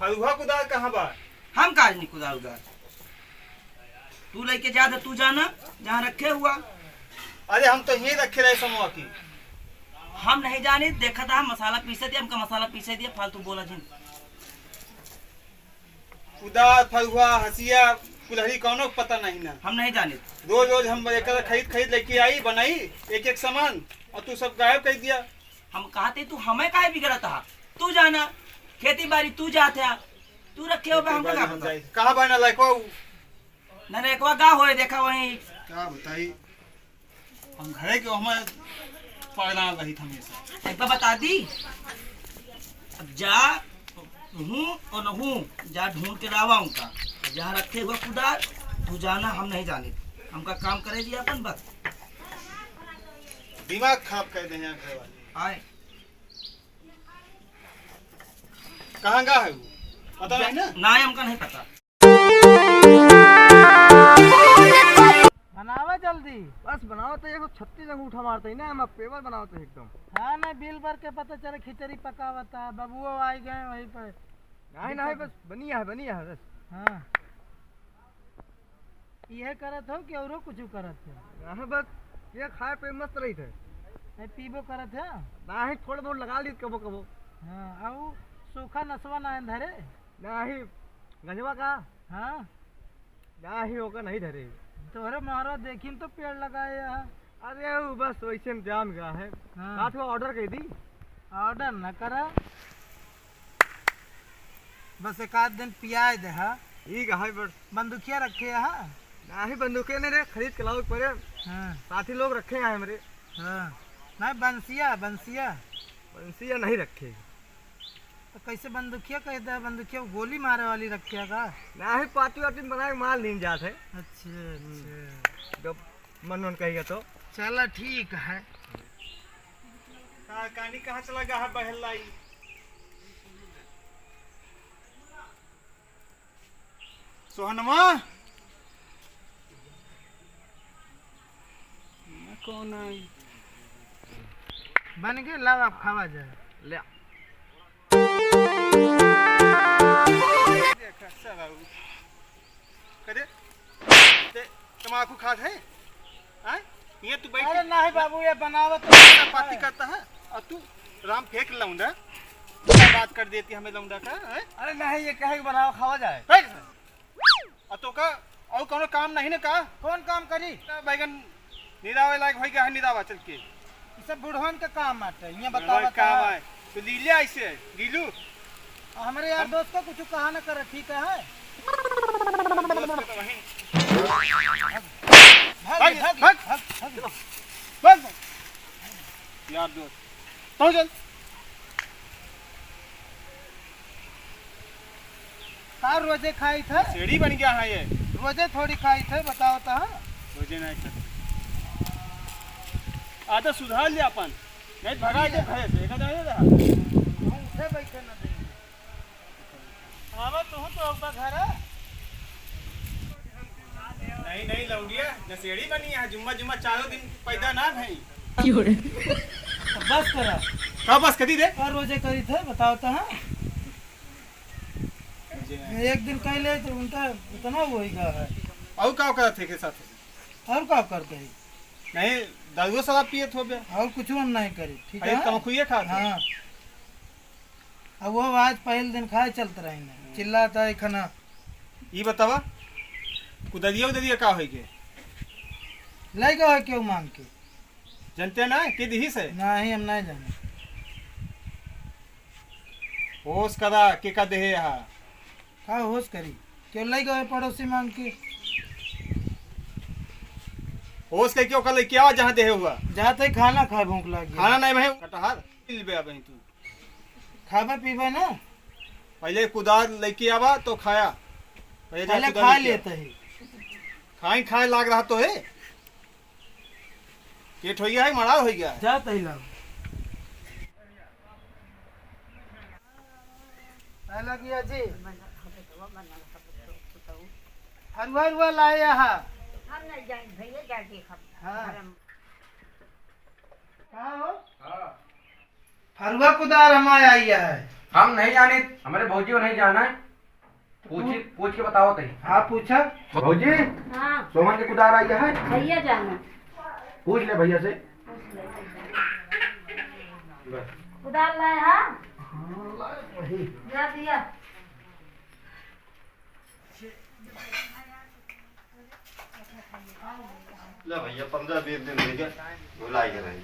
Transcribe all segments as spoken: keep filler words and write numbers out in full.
फरुहा कुदार कहाँ बा? हम काज नहीं कुदार उदार। तू लेके जा दे, तू जाना जहाँ रखे हुआ। अरे हम तो यहीं रखे रहे समूह की। हम नहीं जाने, देखा था मसाला पीसे दिया, हमका मसाला पीसे दिया, फालतू बोला जिन। कुदार, फरुहा, हसिया, कुल्हड़ी कौनो पता नहीं ना। हम नहीं जाने। रोज रोज हम एक खरीद खरीद लेके आई, बनाई एक एक सामान, और तू सब गायब कर दिया। हम कहा थे, तू हमें काहे बिगड़त हा? तू जाना, खेती बाड़ी तू जात है, तू रखे हो, खेती हमका बाड़ी का हम पता? जाई। कहाँ बा ना लइकवा उ? ना लइकवा गा होए, देखा वहीं। का बताई, हम घरे के हमें परेशान रही हमेशा। एक बार बता दी, अब जा, हूँ और न हूँ, जा ढूंढ के लावा उनका। जहाँ रखे हुआ कुदार, तू जाना, हम नहीं जाने। हमका काम करे दिया अपन बस। दिमाग खराब कर दे यहाँ घर वाले। आए। कहाँ गा है वो? पता नहीं ना? ना, हमका नहीं पता। बनावा जल्दी। बस बनावा तो एक सौ छत्तीस अंगूठा मारते ही ना, हम पेवर बनावत है एकदम। हाँ ना, बिल भर के पता चले खिचड़ी पकावता, बबुओ आई गए वहीं पे। नहीं, नहीं, बस बनिया है, बनिया है बस। हाँ। इहे करत हो कि औरो कुछ करत हो? हाँ, बस ये खाए पे मस्त रही थे। ए, पीबो करत है? नहीं, थोड़ा बहुत लगा ली कबो कबो। हाँ, आऊ सूखा नसवा ना धरे? नहीं, गंजवा का? हाँ। नहीं, ओका नहीं धरे। तोहरे मारा देखिन तो पेड़ लगाए है। अरे, वो बस वैसे में जाम गया है। हाँ। रात को ऑर्डर कर दी। ऑर्डर न करा, बस एक आध दिन पियाए दे, हाँ। ठीक है, बट बंदूकिया रखे है? नहीं, बंदूकिया नहीं रे, खरीद के लाओ परे। हाँ। साथी लोग रखे हैं हमरे। हाँ। नहीं, बंसिया, बंसिया। बंसिया नहीं रखे। तो कैसे बंदूकिया कह दे, बंदूकिया गोली मारे वाली रखे का? नहीं, पार्टी वार्टी में बना के मार लीन जात है। अच्छा, हम्म। अच्छा। जब मन मन कहिए तो। चला ठीक है। का, कानी कहाँ चला गया है बहलाई? सोहनवा? कौन आई? बन गए, लाओ आप खावा जाए। ले। देख, अच्छा बाबू। करे, ते तमाकू खात है? हैं? ये तू बैठ अरे के नहीं बाबू, ये बनावत तो पाती करता है, और तू राम फेंक लौंडा, क्या बात कर देती हमें लौंडा का, हैं? अरे नहीं, ये कहे कि बनावा खावा जाए। बैठ। और तो का, और कौनो काम नहीं ना का? कौन काम करी? बैगन निरावे लायक होई गया है, निरावा चल के। ई सब बुढ़वन के काम आटे, इहाँ बुढ़वन बतावा के काम का? आए। तो लीले ऐसे, लीलू। हमरे यार हम दोस्त को कुछ कहा ना कर, ठीक है? दोस्त के तो वहीं। भाग, भाग, भाग, भाग। भाग, भाग। यार दोस्त। पहुँच चल। का रोजे खाई थे? सेड़ी बन गया है ये। रोजे थोड़ी खाई थे, बताओ तो। रोजे नहीं खाते। आदत सुधार लिया अपन, नहीं भगा के घरे से, एक आदमी रहा। हम उठे बैठे न देंगे। आवा तू तो अब घर। नहीं, नहीं, लौंडिया, नशेड़ी बनी है, जुम्मा, जुम्मा चारों दिन पैदा ना भई। क्यों रे? तो बस करा। का बस करी रे? और रोजे करी थे, बताओ तो हाँ। रोजे नहीं। एक दिन कह ले तो उनका उतना वो ही गा है। और का करत है के साथ? और का करते हैं? नहीं, दारुओ शराब पियत हो बे। और कुछ हम नहीं करी, ठीक अरे, है? तमखुए खात है? हाँ। अब वो आज पहले दिन खाए चलत रही ने, चिल्लाता है खाना। ई बतावा, कुदरिया उदरिया का होई के? लइ गए हो क्यों मांग के? जनते ना, के दिही से? नहीं, हम नहीं जाने। होश करा, के का देहे हा? का होश करी? क्यों लइ गए पड़ोसी मांग के? होश के क्यों कर ले, क्या जहाँ देहे हुआ? जाते ही खाना खाए, भूख लग गया। खाना नहीं भाई, कटहर, मिल बे अब तू। खाबे पीबे ना? पहले कुदार लेके आवा तो खाया। पहले जा पहले कुदार खा लेके लेते आवा। ही। खाई खाए लाग रहा तो है। पेट हो गया है, मरार हो गया है। जा तही लाओ। पहला किया जी। हरुआ हरुआ लाए यहाँ। हम नहीं जाए भैया, जा देखब। हाँ। कहाँ हो? हाँ। फरुआ कुदार हमारे आई है। हम नहीं जानी, हमरे भौजी को नहीं जाना है। पूछी, पूछ के बताओ तई। हाँ, पूछा। भौजी, हाँ। सोमन के कुदार आई है? भैया जाना। पूछ ले भैया से। कुदार लाए, हाँ? हाँ, लाए वही। जा दिया। ले भैया, पन्द्रह बीस दिन होइ गए, भुलाइ गए रही।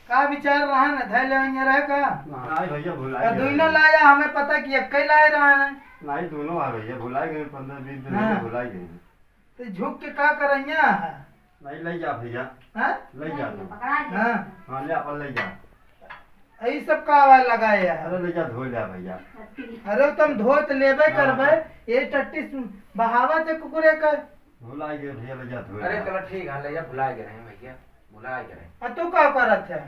का विचार रहा न, धै लेवइया रहे का? नहीं भैया, भुलाइ गए रही। दुइनो लाया, हमें पता कि एक्कै लाए रहा है। नहीं, दुइनो है भैया, भुलाइ गए, पन्द्रह बीस दिन होइ गए, हाँ। भुलाइ गए। तो झुक के का करइया है? नहीं, ले जा भैया। हाँ? ले जा तू। हाँ। हाँ, ले अपन ले जा। ई सब का आवाज लगाए है? अरे ले जा, धो ले भैया। अरे तुम धो तो लेबे हाँ। करबे, ये टट्टी सु-, बहावत है कुकुरे का। भुलाइ गए भैया, ले जा, धो ले। अरे चलो ठीक है, ले जा, भुलाइ गए रहे भैया, भुलाइ गए रहे। आ तू का करत है?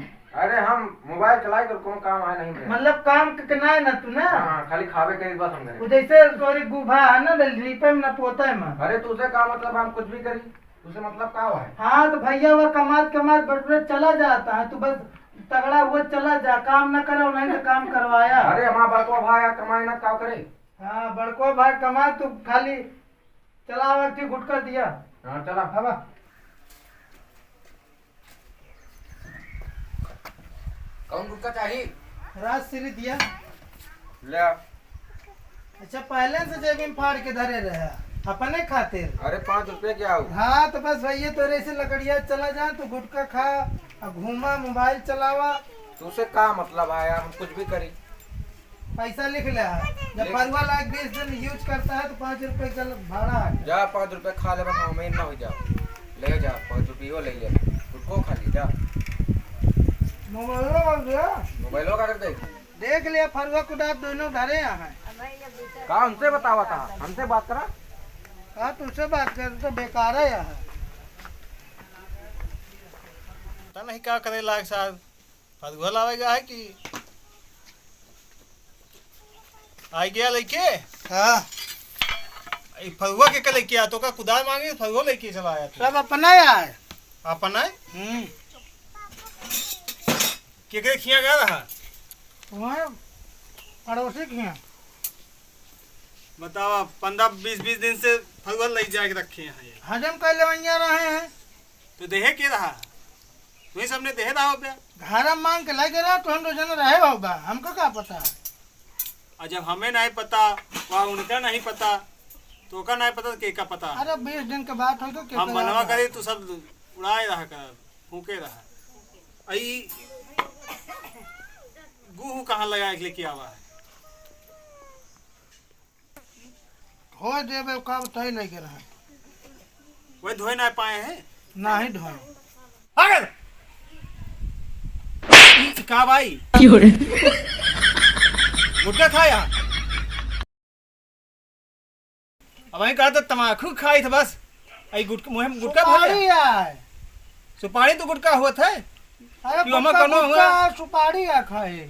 अरे हम मोबाइल चलाई तो कौन काम आए नहीं मेरे। मतलब काम के, के ना है ना तू ना? हाँ, खाली खावे के बस हम करे। वो जैसे तोरी गुभा है ना, लीपे में ना पोते में। अरे तू उसे का मतलब, हम कुछ भी करी? तुसे मतलब का है? हाँ, तो भैया वो कमात कमात बटुरे चला जाता है, तू बस तगड़ा हुआ चला जा, काम न करो, नहीं तो काम करवाया। अरे हमारा बड़को भाई आ कमाए ना, का करे? हाँ, बड़को भाई कमाए, तू खाली चला, एक ठी गुटखा दिया। हाँ, चला। हवा। कौन गुटखा चाहिए? राजश्री दिया। ले आ। अच्छा, पहले से जेबी में फाड़ के धरे रहे, अपने खातिर। अरे, पाँच रुपये क्या हो? हाँ, तो बस भैया, तोरे से लकड़िया चला जाए, तो गुटखा खा, और घूमा, मोबाइल चलावा। तुसे का मतलब है यार, हम कुछ भी करी। पैसा लिख ले है। जब लिख। फरुआ लायक बीस दिन use करता है, तो पाँच रुपये का भाड़ा है। जा, पाँच रुपये खा ले, बस हमें ना हो जा। ले जा, पाँच रुपये ले ले। गुटखो खा ली, जा। मोबाइलो का कर दे। मोबाइलो का कर दे? देख लिया, फरुआ कुदार दोनों धरे यहाँ है। का हमसे बतावा था? हमसे बात करा। हाँ, तुझसे बात कर तो बेकार है यहाँ। पता नहीं का करे लायक साहब, फरुआ लावेगा है कि आई गया लइके? हाँ। ई फरुआ के का लइके आ? तो का कुदार मांगे, फरुआ लइके चला आया तू। सब अपना ही है। अपना है? हम्म। केकरे खिया गया रहा? वहाँ पड़ोसी के यहाँ। बताओ, आप पन्द्रह बीस, बीस दिन से फरुआ लइ जाके रखे हैं ये। हजम कर लेवइया रहे हैं। तो देहे के रहा? वही सबने देहे रहा हो बे। घर में मांग के लइ गए रहा, तो हम दो जने रहे हो बा, हमको का पता? और जब हमें नहीं पता, वह उनका नहीं पता, तो का नहीं पता, तो के का पता? अरे, बीस दिन के बात हो तो के हम का मनवा याद करे, है? तू सब उड़ाए रहा कर, फूके रहा। आई गू कहाँ लगा के लेके आवा है? धोए देबे, का बताई लइके रहे। वही धोए ना पाए हैं? नहीं धोए। अगर ई का भाई? क्यों रे? गुटखा खाया? अब वहीं कहा तो तमाकू खाई था बस। आई गुटखा, मुँह में गुटखा भर सुपारी गया। आए। सुपारी तो गुटखा हुआ था। अरे क्यों हमें गुटखा, करना हुआ? गुटखा, सुपारी आ खाए।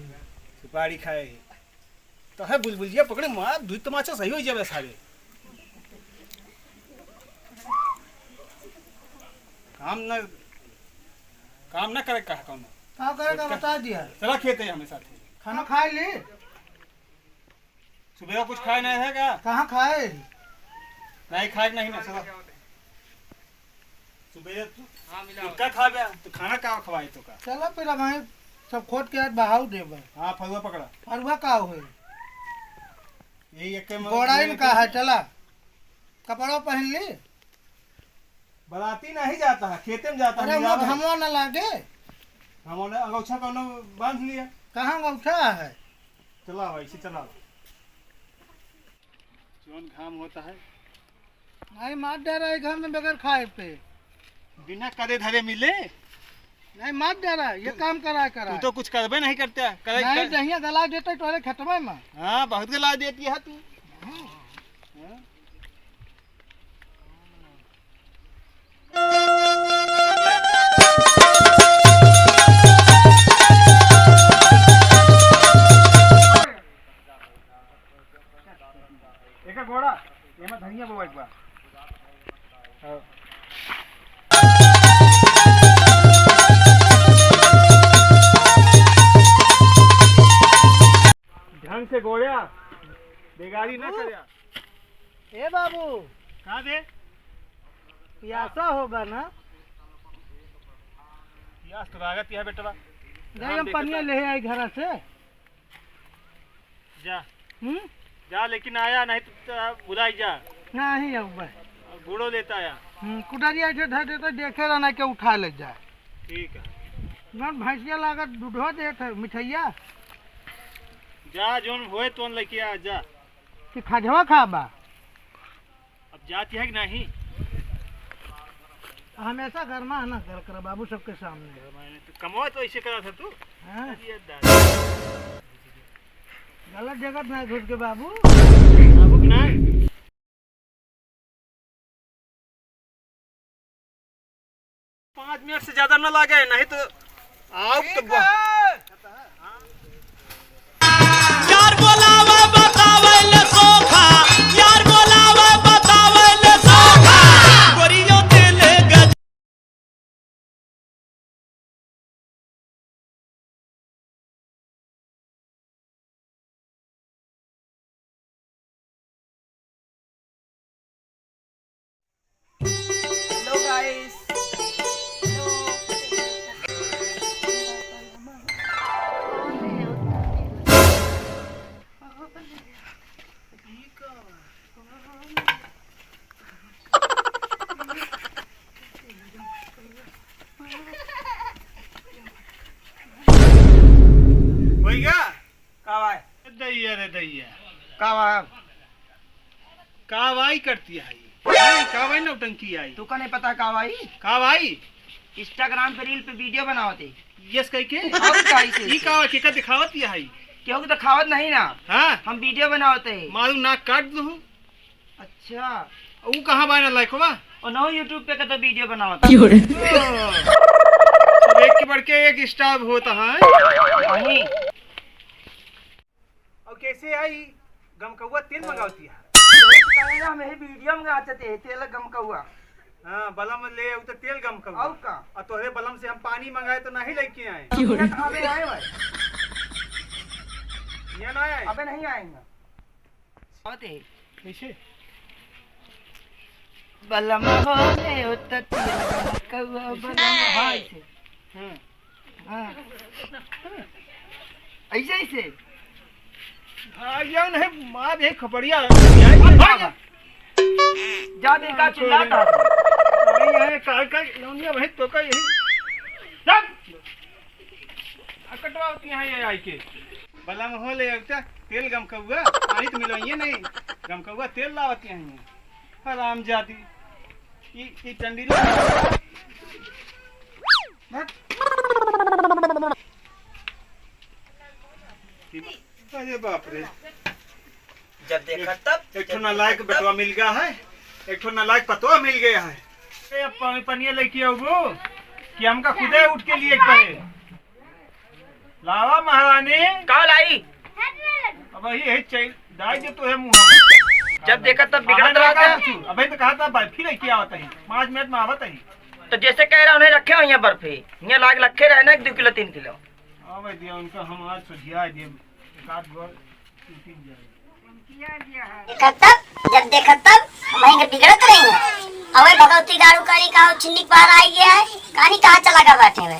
सुपारी खाए। तो है बुलबुलिया पकड़े मार, दुई तमाचा सही हो जावे सारे। काम न, काम न करे कहा कौनो। का करे का बता दिया। चला खेते हमें साथे। खाना खाए ली? सुबह कुछ खाए नहीं है का? कहाँ खाए? नहीं खाए नहीं ना, चला। सुबह तू हाँ, मिला गुटखा खाबे, तो खाना का खवाई तो का? चला फिर अब हम सब खोट के आज बहाव देबे। हाँ, फरुआ पकड़ा। फरुआ का होए? यही एक के में गोड़ाइन का है, चला। कपड़ा पहन ली। बराती नहीं जाता है, खेते में जाता है, अरे वो मिलावे। घमवा न लागे। घमवा न, अंगोछा कौनो बांध लिया। कहाँ अंगोछा है? चला भाई, इसे चला। जौन घाम होता है। नहीं, मार दे रहा है घर में बगैर खाए पे। बिना करे धरे मिले। नहीं, मार दे रहा है, ये तू, काम करा, करा। तू तो कुछ करबे नहीं करते, करे नहीं, कर- दहिया गला देते तोरे खेतवे में। हाँ, बहुत गला देती है तू। हाँ। एका गोड़ा, एमा धनिया बोवा एक बार। हाँ। से गोड़्या, बेगारी ना बाबू। कर्या। ए बाबू। का दे? पियासा होबा ना? पियास तो लागत है बेटवा। जाई हम पनिया ले आई घरा से। जा। हम्म? जा, लेकिन आया नहीं तो, तो भुलाई जा। नहीं आऊबा। गुड़ो लेता आया। हम्म, कुदारी ऐसे धर दे तो देखे रहना के उठा ले जाए। ठीक है। जौन भैंसिया लागत दूधवा देत है, मिठैया। जा, जौन होए तोन लेके आ, जा। कि खजवा खाबा? अब जाती है कि नहीं? हमेशा गरमा है ना, गल कर बाबू सबके सामने। गरमा है, तो कमवा तो ऐसे करा था तू। हाँ? अरे दादा। गलत जगह ना घुस के बाबू। बाबू के ना। पाँच मिनट से ज्यादा ना लागे, नहीं तो आओ तो ठीक ब- है। यार बोलावा बतावे ले सोखा, यार बोलावा बतावे ले सोखा। गोरियो दिल गज- Hello guys. भैया, का भाई? दैया रे दैया। का भाई? का भाई करती है? नहीं, का भाई नौटंकी आई? तू का नहीं पता का भाई? का भाई? Instagram पे reel पे video बनावत है। Yes कह के? और का ऐसे? ई का केका दिखावत है? केहू के दिखावत नहीं ना। हाँ? हम video बनावत है। मारू नाक काट दूँ। अच्छा। ऊ कहाँ बा ना लायकवा? ओ नौ YouTube पे का तो video बनावत है। क्यों रे? ओ, सब एक के बढ़ के एक star होता है। वही। और कैसे आई गमकौआ तेल मंगावती है? कहेगा हम यही video में आते थे, तेल गमकौआ। हाँ, बलम ले आऊ तो तेल गमकौआ। और का? और तोहरे बलम से हम पानी मंगाए तो नहीं लेके आए। ये तो अबे आए भाई। ये ना आए? अबे नहीं आएंगे। आते। कैसे? बलम हो ले ओ ततिया गमकौआ बलम। हाँ, ऐसे। हाँ। हाँ। ऐसे, ऐसे। भाग जाओ नहीं, मार दे खपड़िया। भाग जा। जा दे का चिल्लाता। अरे यहाँ का, का, लौंडिया भाई तो का यही। चल। आ कटवा होती है ये आई के। बलम हो ले अवता, तेल गमकौआ, पानी तो मिलवाइए नहीं। गमकौआ तेल लावत यहाँ। हराम जादी। ई, ई टंडी ला। अरे बाप रे। जब देखा तब एक ठो नालायक बेटवा मिल गया है, एक ठो नालायक पतवा मिल गया है। ए, अब पानी, पनिया लेके आऊबू कि हमका खुदे उठ के लिए पड़े? लावा महारानी। का लाई? अब यही है चैल, डाल दे तो है मुंह में। जब देखा तब बिगड़त रहता है। अबे तो कहा था बर्फी लेके आवत है, पाँच मिनट में आवत है। तो जैसे कह रहा उन्हें रखे हो यहाँ बर्फी, यहाँ लाग रखे रहे ना एक दो किलो तीन किलो। हाँ भाई दिया उनका हम आज सुझिया दिए, एक आध गो दो तीन जाए। देखा तब, जब देखा तब, हम वहीं के बिगड़त रही हैं। अबे भगवती गाड़ू करी कहाँ छिन्नी के बाहर आई गया है, कहानी कहाँ चला गया बैठे हुए।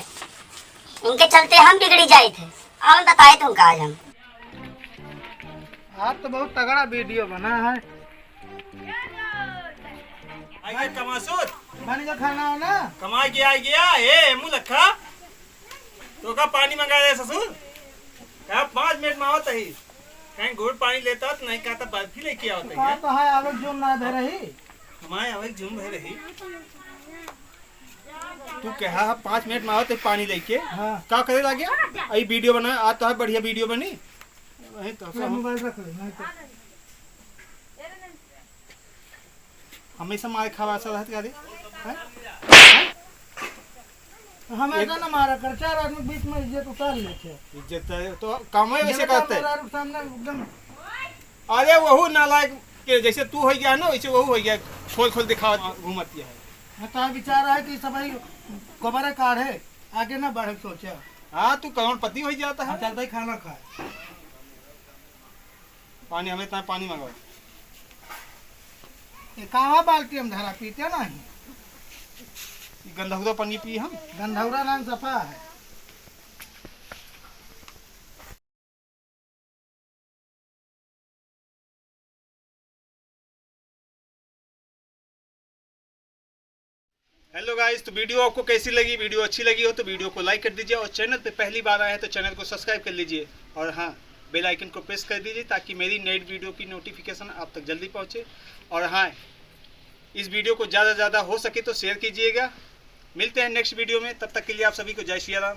इनके चलते हम बिगड़ी जाए थे। अब बताए तुमका आज हम। आज तो बहुत तगड़ा video बना है। आइए कमासुत। बन गया खाना हो ना? कमाई के आ गया, ए, मुँह लखा। तो का पानी मंगा दे ससुर? कहा पाँच मिनट में आवत ही। कहीं गुड़ पानी लेता तो नहीं कहता बर्फी लेके आवत ही। कहा तो है, आवक जो ना दे रही। हमारे आवक जो भर रही। तू कहा है पाँच मिनट में आवत ही पानी लेके। हाँ। का करे लागे? आई video बना, आज तो है बढ़िया video बनी। वही तो ले सब mobile रख ले, नहीं तो। हमेशा मारे खावा सा रहत का रे? हैं? हैं? हम ऐसा ना मारा कर, चार आदमी के बीच में इज्जत उतार लेते हैं। इज्जत है, तो काम है वैसे जब करते। मेहरारू के सामने एकदम अरे वहू नालायक के जैसे तू हो गया ना, वैसे वहू हो गया, खोल खोल दिखावा घूमत है। हाँ, तो विचार है कि सब भाई गोबरे काढ़े, आगे ना बढ़े सोचा। हाँ, तू करोड़पति हो जाता है। हाँ, चलता ही खाना खाए। पानी, हमें इतना पानी मंगाओ। ये कावा बाल्टी हम धरा पीते नहीं। ये गंधौरा पानी पी हम। गंधौरा नाम सफा है। हेलो गाइस, तो वीडियो आपको कैसी लगी? वीडियो अच्छी लगी हो तो वीडियो को लाइक कर दीजिए, और चैनल पे पहली बार आए हैं तो चैनल को सब्सक्राइब कर लीजिए, और हाँ, बेल आइकन को प्रेस कर दीजिए ताकि मेरी नई वीडियो की नोटिफिकेशन आप तक जल्दी पहुँचे। और हाँ, इस वीडियो को ज़्यादा से ज़्यादा हो सके तो शेयर कीजिएगा। मिलते हैं नेक्स्ट वीडियो में, तब तक के लिए आप सभी को जय सिया राम।